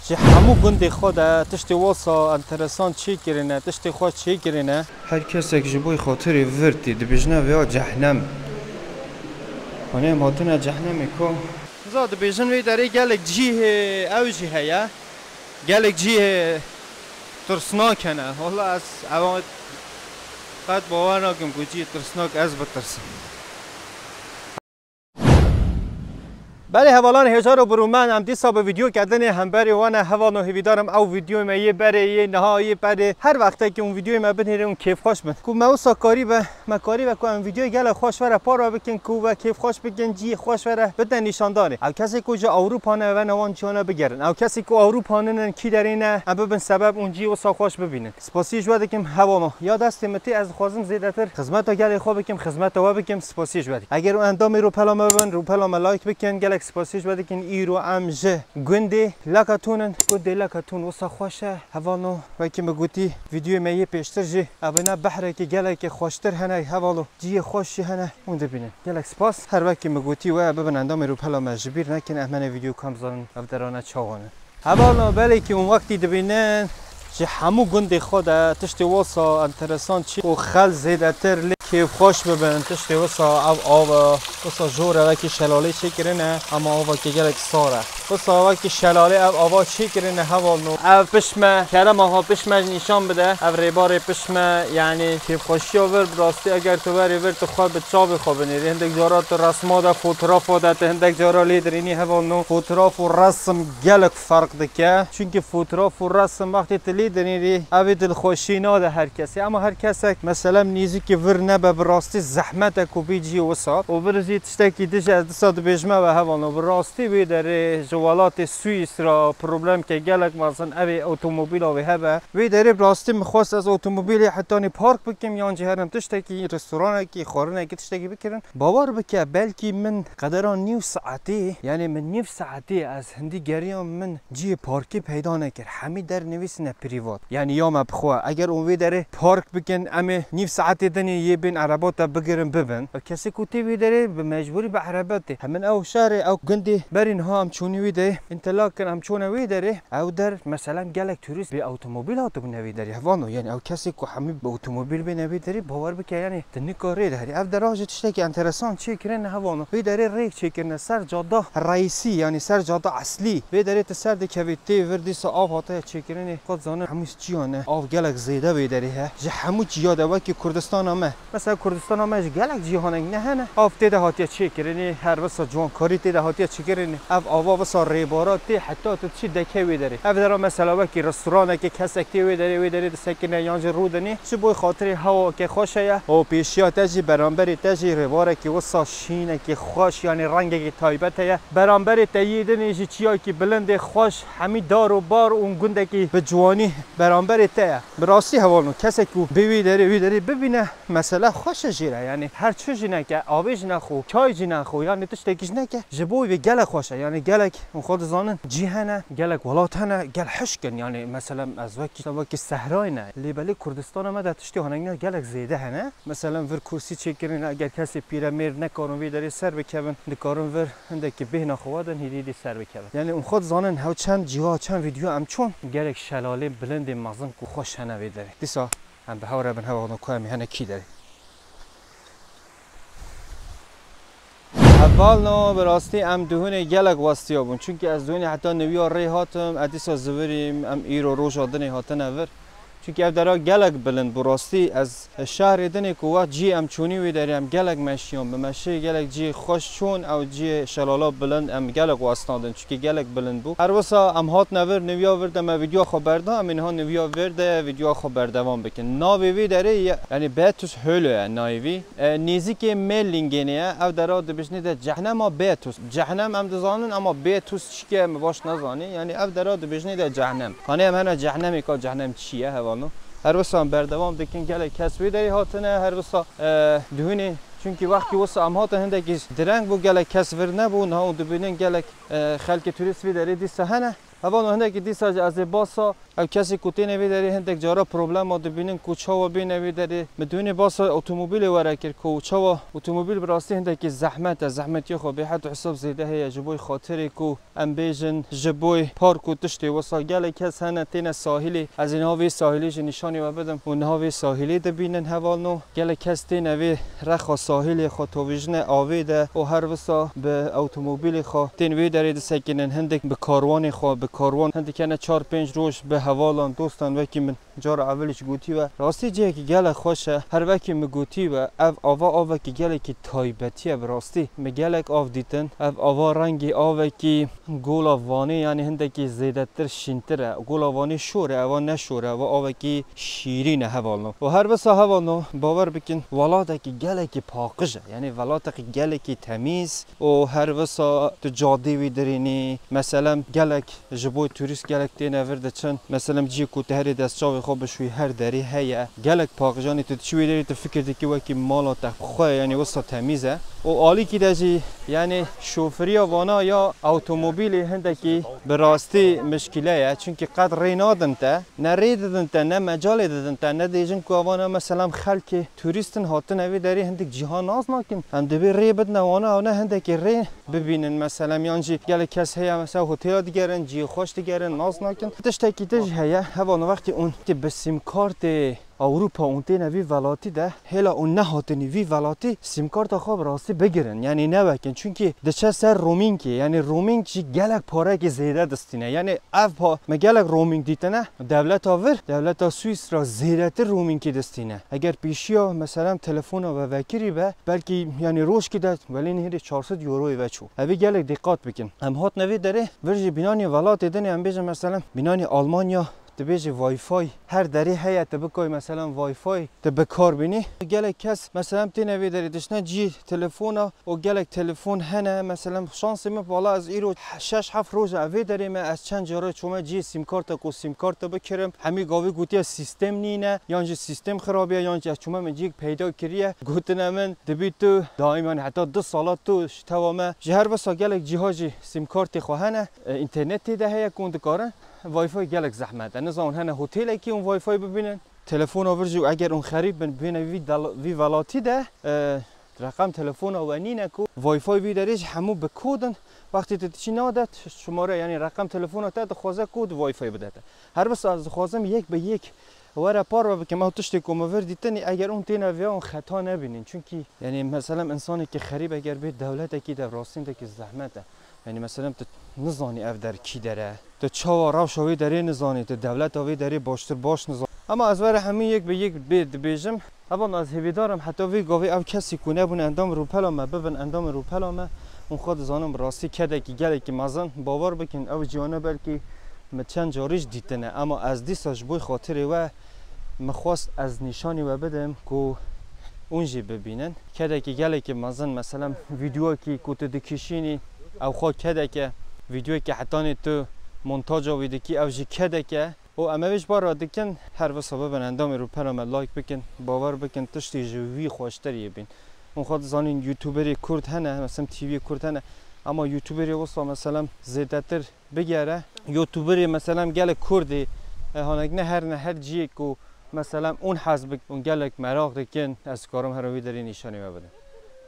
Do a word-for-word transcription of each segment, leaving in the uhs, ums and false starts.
Ji hemû gundê xwe de tiştê wisa enteresan çêkirine, tiştê xweş çêkirine. Her kesek ji bo xatirê vir tê, dibêjine vêya cehnem. Hanê em hatine cehnemê ku. Za dibêjin vê derê gelek cihê ew jî heye. Gelek cihê tirsnak hene. Walla ez ewan qet bawer nakim ku cihê tirsnak ez bitirsim. Belê hevalan hêjar û birûmen, em dîsa bi vîdyoke dinê hemberê wan e. Hevalno hêvîdarim ew vîdyoyê me yê berê, yê niha, yê berê, her wextekî hûn vîdyoyê me binêrin û kêfxweş bin. Ku me wisa karîbe, me karîbe ku em vîdyoyê gelek xweş were parve bikin, ku we kêfxweş bikin, cihê xweş were bidin nîşandanê. Ew kesê ku ji Ewropa ne, ve newan cihana bigerin. Ew kesê ku Ewropa ninin, kî derê ne, em bibin sebeb hûn cihê wisa xweş bibînin. Spasî ji we dikim hevalno. Ya destê min tê, ez dixwazim zêdetir xizmeta gelê xwe bikim, xizmeta we bikim, spasî ji we dikim. Eger hûn endamê rûpela me bibin, rûpela me like bikin, gelek spasî ji we dikin. Îro em ji gundê Lekatûn in. Gundê Lekatûn wisa xweş e. Hevalno, wekî min gotî, vîdyoyê me yê pêştir jî, ev ne behrekî gelekî xweştir hene, hevalo, cihê xweş jî hene, hûn dibînin. Gelek spas. Her wekî min gotî we bibin endamê rûpela me, ji bîr nekin, em hene vîdyo kam zanin ev derane çawa ne. Hevalno, belekî hûn wextî dibînin, ji hemû gundê xwe de tiştê wisa enteresan çi û xel zêdetir lê kêfxweş bibin, tiştê wisa ev av e, wisa jor e, wekî şelalê çêkirine, ama avakê gelek sar e. Wisa wekî şelalê ev ava çêkirine hevalno. Ev pişme, kerema xwe pişme ji nîşan bide. Ev rêbarê pişme, yanî kêfxweşiya vir, bi rastî eger tu verê vir tu xwe bi çavê xwe binêrî. Hindek cara tu resma de, fotografa de, tu hindek cara lê dirînî hevalno. Fotoğraf û resim gelek ferq dike. Çunkî fotoğraf û resim wextê tu lê dinêrî, ev ê dilxweşî nade her kesê. Ama her kesek, meselem, nêzîkî vir nebe, bi rastî zehmet e ku bê cî wisa. Û vir jî tiştekî dij ez disa dibêjime we hevalno. Bi rastî wê derê ji welatê Swîsra problemke gelek mezin ev ê otomobîla wê hebe. Wê derê bi rastî min xwest ez otomobîlê hetanî park bikim yan jî herim tiştekî, restoranekî, xwarinekî, tiştekî bikirin. Bawer bike, belkî min qedera nîv saetê, yanî min nîv saetê ez hindî geriyam, min cihê parkê peyda nekir. Hemî der nivîsine prîvat. Yanî ya me bi xwe. Eger hûn vê derê park bikin, em ê nîv saetê dinê yê bên ereba te bigirin bibin. Ew kesê ku tê wê derê bi mecbûrî bi erebe tê. Hemin ew şerê, ew gundê berî niha em çûnî wê derê. Înterlaken em çûne wê derê. Ew der, meselem, gelek turîst bi otomobîl hatibûne vê derê. Hevano, yanî ew kesê ku hemî bi otomobîl bêne vê derê, bawer bike, yanî tu nikarê derê. Ev dera jî tiştekî enteresan çêkirine hevalno. Vê derê rêk çêkirine ser cada reîsî, yanî ser cada eslî. Vê derê tu ser dikevî tê vir dîsa av hatiye çêkirinê. Xwe dizanin hemû çiya ne. Av gelek zêde vê derê he. Ji hemû çiya de wekî Kurdistana me. Mesela Kurdistana me ji gelek cîhanek ne hene. Av tê de hatiye çêkirinê, her wisa ciwankarî tê de hatiye çêkirinê. Ev ava wisa rêbara tê heta tu diçî dekê wê derê. Ev dera mesela wekî restoranekê kesek tê wê derê, wê derê disekine yan jî rûdinê. Ji bo xatirê hewake xweş heye. Û pêşiya te jî, beramberê te jî rêbarekî wisa şînekî xweş, yanî rengekî taybet heye. Beramberê te yê dinê jî çiyakî bilindê xweş, hemî dar û bar û gundekî bi ciwanî beramberê te ye. Bi rastî hevalno, kesek ku bê wî derê, wî derê bibîne, mesela xweş e jê re. Yanî her çi jî neke, avê jî nexwe, çay jî nexwe, yanî tiştekî jî neke, ji bo wî gelek xweş e. Yanî gelek, hûn xwe dizanin, cî hene, gelek welat hene, gel hişk in. Yanî mesela ez wekî, wekî sehrayê ne. Lê belê Kurdistana me de tiştê hanekî gelek zêde hene. Mesela vir kursî çêkirin, eger kesê pîremêr nekarin vê derê ser bikevin, dikarin vir hindekî bêhna xwe wedin, hêdî hêdî ser bikevin. Yanî hûn xwe dizanin, hew çend cîha, çend vîdyo em çûn, gelek şelalê bilindê mezin ku xweş hene vê derê. Dîsa em bi hev re bin, hevalno, ku em ê hene kî derê. Hevalno, bi rastî em duhunê gelek westiya bûn. Çunkî ez duhunê heta niviya rê hatim, ez dîsa zivirîm, em îro roja dinê hatine vir. Çunkî ev dera gelek bilind bû. Rastî ez şehrê dinê ku wext cî em çûnî wê derê em gelek meşiyan, bi meşê gelek cî xweş çûn, ew cî şelala bilind em gelek westandin. Çunkî gelek bilind bû. Her wisa em hatine vir, niviya vir de me vîdyoya xwe berda, em ê niha niviya vir de vîdyoya xwe berdewam bikin. Navê vê derê ye, yanî Betus Höhle ye navê vî. E, nêzîkê Mellingê ye. Ev dera dibêjinê de cehnema Betus. Cehnem em dizanin, ama Betus çi ke, me baş nezanî. Yanî ev dera dibêjinê de cehnem. Hanê em hene cehnemê, ka cehnem çi ye, hevalno? Her wisa em berdewam dikin, gelek kes wê derê hatine, her wisa, e, duhunê. Çunkî wextî wisa em hatin hindekî direng bû, gelek kes vir nebû. Niha hûn dibînin gelek, e, xelkê turîst vê derê dîsa hene. Hevalno, hindekî dîsa jî ez ê basa ew kesê ku têne vê derê hindek cara problema dibînin ku çawa bêne vê derê. Min dûnê basa otomobîlê were kir ku çawa otomobîl bi rastî hindekî zehmet e, zehmetiya xwe bêhed û hisab zêde heye ji bo xatirê ku em bêjin ji bo park û tiştê wisa. Gelek kes hene têne sahilê. Ez ê niha vê sahilê jî nîşanî we bidim û niha vê sahilê dibînin hevalno. Gelek kes têne vê rexa sahilê xwe tovîjine avê de û her wisa bi otomobîlê xwe tên vê derê disekinin. Hindik bi karwanê xwe, bi karwan hindik hene çar pênc roj bi hevalan, dostan wekî min cara evelî jî gotî we. Rastî cihekî gelek xweş e. Her wekî min gotî we, ev ava avekî gelekî taybetî ye bi rastî. Min gelek av dîtin. Ev ava rengê avekî Gola Vanê, yanî hindekî zêdetir şîntir e. Gola Vanê şor e, eva ne şor e, eva avekî şîrîn e hevalno. Û her wisa hevalno, bawer bikin, welatekî gelekî paqij e. Yanî welatekî gelekî temîz û her wisa tu cadê wî dirînî. Meselem gelek ji bo turîst gelek têne vir diçin. Meselem ciyê ku tu herê destçavê xwe bişûyî her derê heye. Gelek paqij, yanî tu diçî wê derê tu fikir dikî wekî mala te xwe, yanî wisa temîz e. Û alîkî de jî, yanî şofiriya vana ya awtomobîlê hindekî bi rastî mişkîle ye. Çunkî qet rê nadin te, ne rê didin te, ne mecalê didin te, ne dêjin ku avana meselem xelkê turîstin hatine vê derê hindik cîha nas nakin. Em divê rê bidine wana, wana hindekî rê bibînin meselem, yan jî gelek kes heye mesela hotela digerin, cihê xweş digerin, nas nakin. Tiştekî din jî heye, hevalno wextî hûn tê bi sîmkartê Ewropa hûn têne vî welatî de, hêla hûn nehatinî vî welatî sîmkarta xwe bi rastî bigirin. Yanî newekin. Çunkî diçe ser roamingê. Yanî roaming jî gelek parekî zêde distîne. Yanî ev pa-, me gelek roaming dîtine. Dewleta vir, dewleta Swîsra zêdetir roamingî distîne. Eger pêşiya, meselem, telefona we vekirî be, belkî, yanî, rojkî de welê nihêrê çar sed euroyê ve çû. Evê gelek dîqat bikin. Em hatine vê derê, vir jî bînanî welatê din ê, em bêjin, meselem, bînanî Almanya, tu bêjî Wi-Fi her derê heye, tu bikay, meselem, Wi-Fi tu bi kar bînî. Gelek kes, meselem, têne vê derê, dişne cî telefona û gelek telefon hene. Meselem, şansê min, wala ez îro şeş heft roj e vê derê me, ez çend carê çûme cî sîmkarta ku sîmkarta bikirim. Hemî gavî gotiye sîstem nîne, yan jî sîstem xirabiye, yan jî ez çûme min cî peyda kiriye. Gotine min, dibî tu daîman heta du sala tu ji tewa me. Ji her wisa gelek cîha jî sîmkartê xwe hene. E, înternetê de heye ku hûn dikarin. Wi-Fi gelek zehmet e. Nizanin hene hotelekî hûn Wi-Fi bibînin. Telefona vir jî eger hûn xerîb bin, bêne vî dal-, vî welatî de, e, reqem telefona we nîne ku Wi-Fi vî derê jî hemû bi kod in. Wextê tu diçî nade, şumare, yanî reqem telefona te dixwaze kod Wi-Fi bide te. Her wisa ez dixwazim yek bi yek were parve bikim. Ew tiştê ku min vir dîtinî, eger hûn têne vêya hûn xeta nebînin. Çunkî, yanî, meselem, insanekî xerîb eger bê dewletekî de, rastîndekî zehmet e. Yanî, meselem, tu nizanî ev der kî der e. Tu çawa rewşa wê derê nizanî, tu dewleta wê derê baştir baş nizanî. Ama ez were hemî yek bi yek bê dibêjim. Hevalno, ez hêvîdar im heta vê gavê ew kesî ku nebûne endamê rûpela me bibin endamê rûpela me. Hûn xwe dizanin bi rastî kedekî gelekî mezin. Bawer bikin, ew cîhane belkî min çend carî jî dîtine. Ema ez dîsa ji bo xatirê we min xwest ez nîşanî we bidim ku hûn jî bibînin. Kedekî gelekî mezin, meselem, vîdeoyekî ku tu dikişînî, ew xwe kedek e, vîdeoyekî hetanî tu montaja wî dikî, ew jî kedek e. Û em ê ji bar re dikin, her wisa bibin endamê rûpela me, like bikin, bawer bikin, tiştî ji wî xweştir yê bîn. Hûn xwe dizanîn, youtuberê kurd hene, meselem T V'yê kurd hene, ema youtuberê wisa, meselem, zêdetir bigere. Youtuberê, meselem, gelek kurdê, e, hanek ne her, ne her ciyê ku, meselem, hûn hez bik, hûn gelek meraq dikin, ez dikarim her wî derê nîşanî we bidim.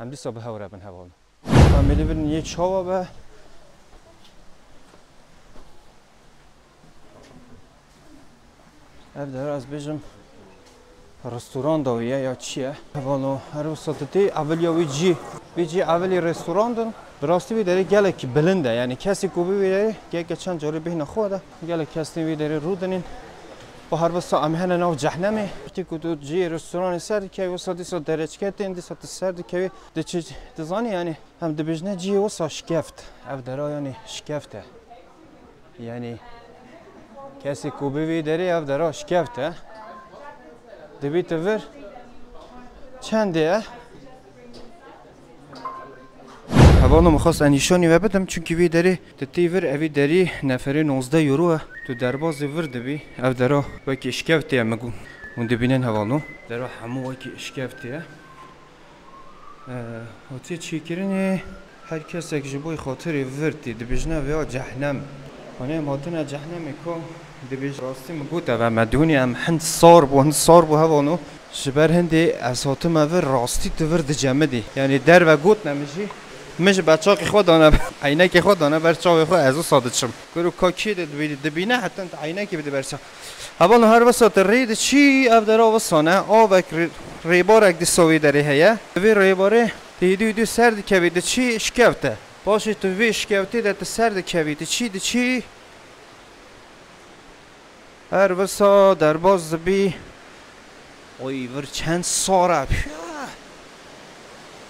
Em dîsa bi hev re bin hevalno. Em ê li vir yê çawa be. Ev der ez bêjim restoran da wî ye ya çi ye? Hevalno, her wisa tu tê eveliya wî cî. Wî cî evelî restoran din. Bi rastî wî derê gelek bilind e. Yanî kesê ku bi wî derê gelek çend carî bêhna xwe de. Gelek kes tên wî derê rûdinîn. Û her wisa em hene nav cehnemê. Wextê ku tu ciyê restoranê ser dikevî, wisa dîsa dereçke tên, dîsa tu ser dikevî. Diçî, dizanî, yanî, em dibêjine cihê wisa şikeft. Ev dera, yanî, şikeft e. Yanî, kesê ku bi vê derê, ev dera şikeft e. Dibî tu vir çendê e? Hevalno, min xwest ez nîşanî we bidim, çunkî vê derê tu tê vir, evî derî neferê nozdeh euro e. Tu derbazê vir dibî, ev dera wekî şikeftê ye, min got. Hûn dibînin hevalno. Dera hemû wekî şikeftê ye. Ee, hatiye çêkirinê, her kesek ji bo xatirê vir tê, dibêjine vêya cehnem. Hani em hatine cehnemê ku dibêj rastî min got eve me dûnî em hind sar bû, hind sar bû hevano. Ji ber hindê ez hatime vir rastî tu vir dicemidî. Yanî derve gotine min jî. Min ji ber çaxê xwe dane, eynekê xwe dane ber çavê xwe ez wisa diçim. Kuro ka kê de dibî-, dibîne hetin tu eynekê bide ber çav. Hevano her wisa tu rê diçî ev dera wisa ne. Avek rê-, rêbarek dîsa wê derê heye. Vê rêbarê tu hêdî hêdî ser dikevî diçî şikevte. Paşê tu vê şikevtê de tu ser dikevî, tu çî diçî? Her wisa derbas dibî. Oy, vir çend sar e. Pîya.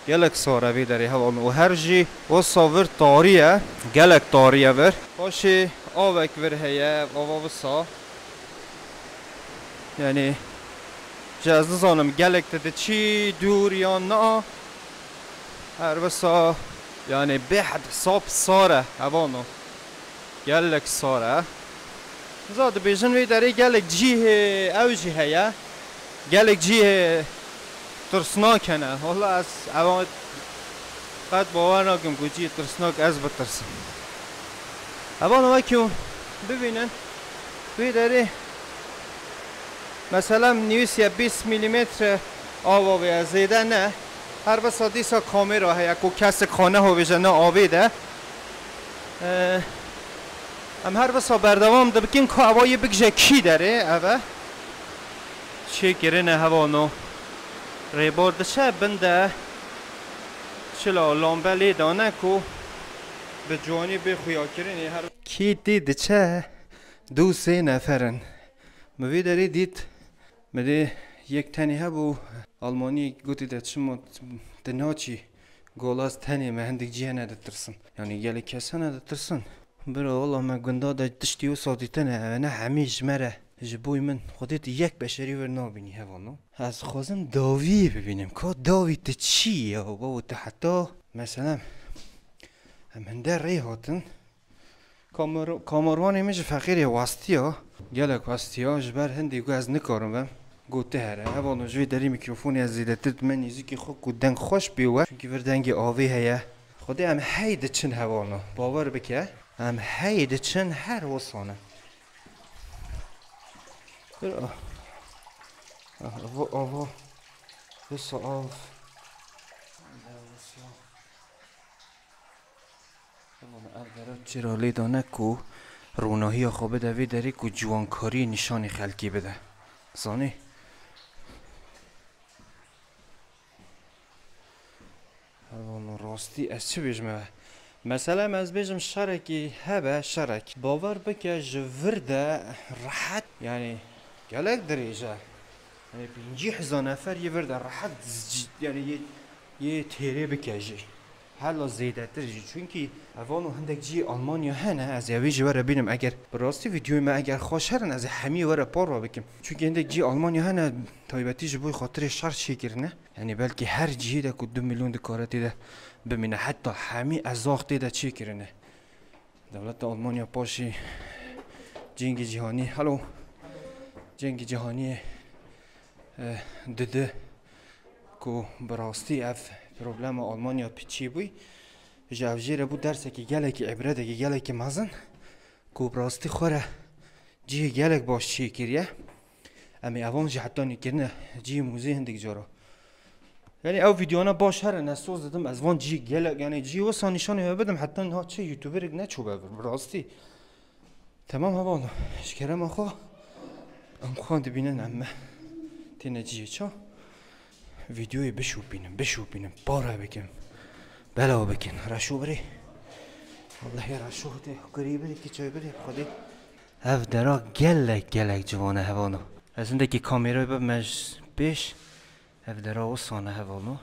Gelek sar e vê derê hevalno. Û her jî wisa vir tarî ye. Gelek tarî ye vir. Paşê avek vir heye, ava wisa. Yanî, ji ez nizanim gelek tu diçî dûr yan na. Her wisa, yanî, bêhed sap sar e, hevano. Gelek sar e. Za dibêjin vê derê gelek cihê ew jî heye. Gelek cihê tirsnak hene. Wala ez ewa qet bawer nakim ku cihê tirsnak ez bitirsim. Hevano wekî bibînin, wê derê mesela nivîsiye bîst milimetre ava vê zêde ne. Her wisa dîsa kamera heye ku kesek xwe nehovêje ne avê de. Ee, em her wisa berdewam dibikin ku eva yê bigije kî derê eve. Çêkirine hevano. Rêbar diçe bin de çila lambe lê dane ku bi ciwanî bê xuyakirinê her. Kî tê diçe du sê nefer in. Min vê derê dît. Min dê yek tenê hebû. Almanî gotî de çima tu naçî? Gola ez tenê me, hindik cî hene ditirsin. Yanî gelek kes hene ditirsin. Bira wala me gunda de tiştî wisa dîtine, ev ne hemî ji me re, ji bo min. Xwedê tu yek beşerî wir nabînî hevano. Ez dixwazim dawiyê bibînim. Ka dawî tu çi ye? Babo tu heta, mesela, em hinde rê hatin. Kamer-, kamerwanê min ji feqîrê westiya. Gelek westiya. Ji ber hindê ku ez nikarim vem. Gote here. Hevano ji vê derî mîkrofonê ez zêdetir dime nêzîkî xwe ku deng xweş bê we. Çunkî vir dengê avê heye. Xwedê em hey diçin hevano. Bawer bike. Em hey diçin her wisa ne. Bir ah. Ah, ava, ava. Wisa av. Ev dera çira lê dane ku ronahiya xwe bide vê derê ku ciwankariyê nîşanî xelkê bide. Zanî? Hevano rastî ez çi bêjim eve? Mesela em ez bêjim şerekî hebe şerek. Bawer bike ji vir de rehet, yanî gelek dirêj e. Yanî pêncî hezar nefer yê vir de rehet z-, yanî yê, yê têrê bike jî. Hela zêdetir jî. Çunkî hevano hindek cî Almanya hene, ez ê wî ji we re bînim. Eger bi rastî vîdeoyê me eger xweş herin, ez ê hemî we re parve bikim. Çunkî hindek cî Almanya hene, taybetî ji bo xatirê şer çêkirine. Yanî belkî her cihê de ku du milyon dikare tê de bimîne. Heta hemî ezax tê de çêkirine. Dewleta Almanya paşî Cengê Cîhanî, helo, Cengê Cîhanî, e, didi ku bi rastî ev problema Almanya piçî bûy. Ji ev jê re bû dersekî gelekî, îbretekî gelekî mezin ku bi rastî xwe re cihê gelek baş çêkiriye. Em ê evan jî heta nîkirine cihê muzê hindik cara. Yanî ew vîdeoyana baş herin, ez soz didim, ez van cî gelek, yanî cî wisa nîşanê we bidim, heta niha çi youtuberek neçûbe vir, bi rastî. Temam heval, ji kerema xwe, em xwe dibînin em me. Têne cihê ça. Vîdeoyê bişopînin, bişopînin, pare bikin. Belav bikin, reşo birê. Wallahî reşo tê, kurî birê, kiçoy birê, xwedê. Ev dera gelek, gelek ciwan e, hevano. Ez hindekî kamerayê bibme ji pêş. Ev dera wisa ne, hevano.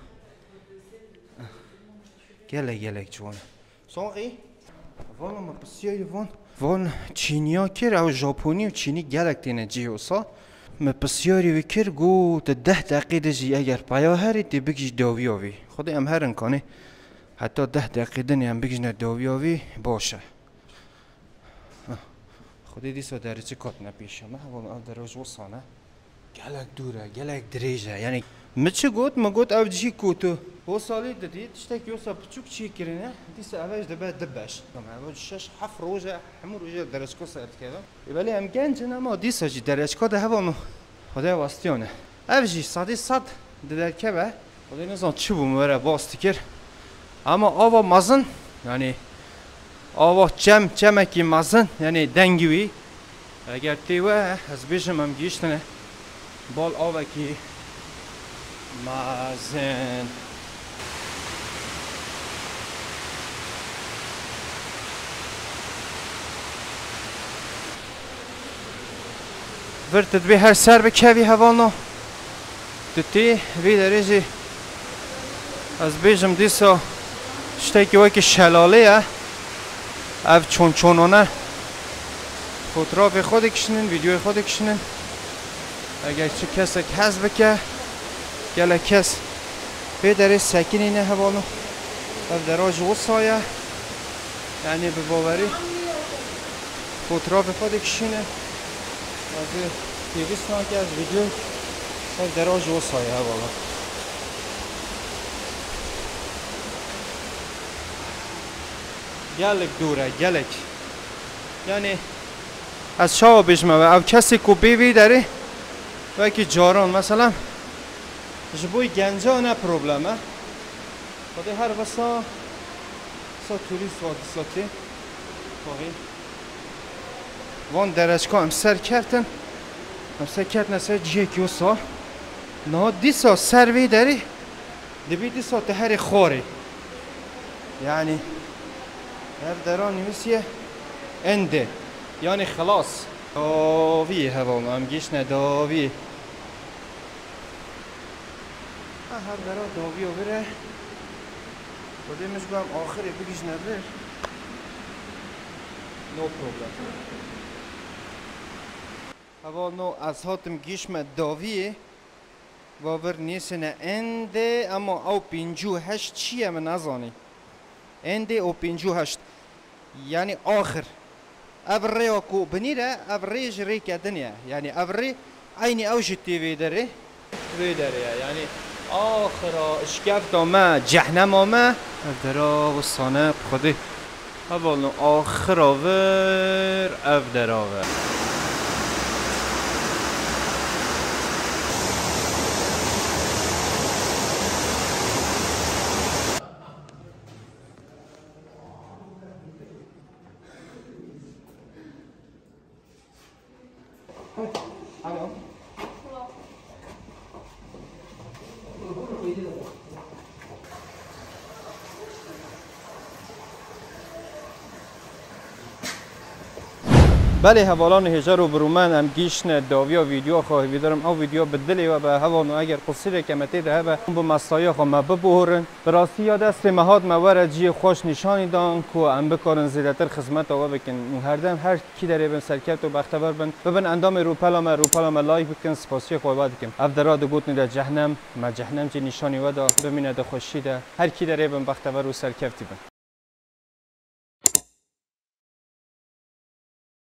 Gelek, gelek ciwan e. Sorry. Vano me pisyarî van. Van Çîniya kir, ew Japonî û Çînî gelek têne cihê wisa. Me pisyarî wî kir, got, tu deh deqî de jî eger peya herî, tê bigî ji dawiya vî. Xwedê em herin kanê. Heta deh deqî dinê em bigîjine dawiya vî, baş e. Heh. Xwedê dîsa derê çi katine pêşiya me. Heval ev dere ji wisa ne. Gelek dûr e, gelek dirêj e. Yanî min çi got? Min got ev cihî ku tu o salî didî, tiştekî wisa piçûk çêkirine, dîsa ev jî dibe du beş. Ev şeş heft roj e, hemû rojê dereçka ser dikeve. Ê belê em genc in ama dîsa jî dereçka de hevalno Xwedê westiyane. Ev jî sedî sed di derkeve. Xwedê nizan çi bû min were bas dikir. Ama ava mezin, yanî ava çem, çemekî mezin, yanî dengî wî. Eger tê we, ez bêjim em gihîştine bal avekî mezin. Vir tu dibê her ser bikevî hevalno. Tu tê vê derê jî ez bêjim dîsa tiştekî wekî şelalê ye. Ev çon çonane. Fotoğrafê xwe dikişînin, vîdeoyê xwe dikişînin. Eger çi kesek hez bike, gelek kes vê derê sekinîne hevalno. Ev dera ji wisa ye. Yanî bi bawerî fotoğrafê xwe dikişîne. Ez ê pêwîst nake, ez vîdeo, ev dera ji wisa ye hevalno. Gelek dûr e, gelek. Yanî ez çawa bêjime we, ev kesê ku bê vê derê, wekî caran, mesela, ji bo genca ne problem e. Xwedê her wisa sa turîst va dîsa tê. Baxê. Van dereçka em ser keftin. Em ser ketine ser cihekî wisa. Niha dîsa ser vê derê dibî dîsa te herê xwarê. Yanî ev dera nivîsiye endê. Yanî xilas. Dawiyê hevalno, em gihîştine dawiyê. Ha, her dera dawiya vir e. Xwedê min ji bo em axirê bigihîjine vir. No problem. Hevalno ez hatim gihîşme dawiyê. Va vir nêsine endê, ema ew pêncî û heşt çi ye min nezanî. Endê û pêncî û heşt. Yanî axir. Ev rêya ku binîre, ev rê ji rêke din ye. Yanî ev rê eynî ew jî tê vê derê. Vê derê ye. Yanî axira şikefta me, cehnema me. Ev dera wisa ne, bi Xwedê. Hevalno axira vir ev dera ve. Belê hevalan û hêjar û birûmen, em gihîştine dawiya vîdyoya xwe. Hêvîdarim ew vîdyo bi dilê we be. Hevalno eger qusîreke me tê de hebe, hûn bi mesaiya xwe me biborin. Bi rastî ya destê me hat me were cihê xweş nîşanî dan ku em bikarin zêdetir xizmeta we bikin û herdem her kî derê bin serkeft û bextewer bin. Bibin endamê rûpela me, rûpela me like bikin, spasiya xwe we dikim. Ev dera digotinê de cehnem, me cehnem jî nîşanî we da, bimîne di xweşî de. Her kî derê bin bextewer û serkeftî bin.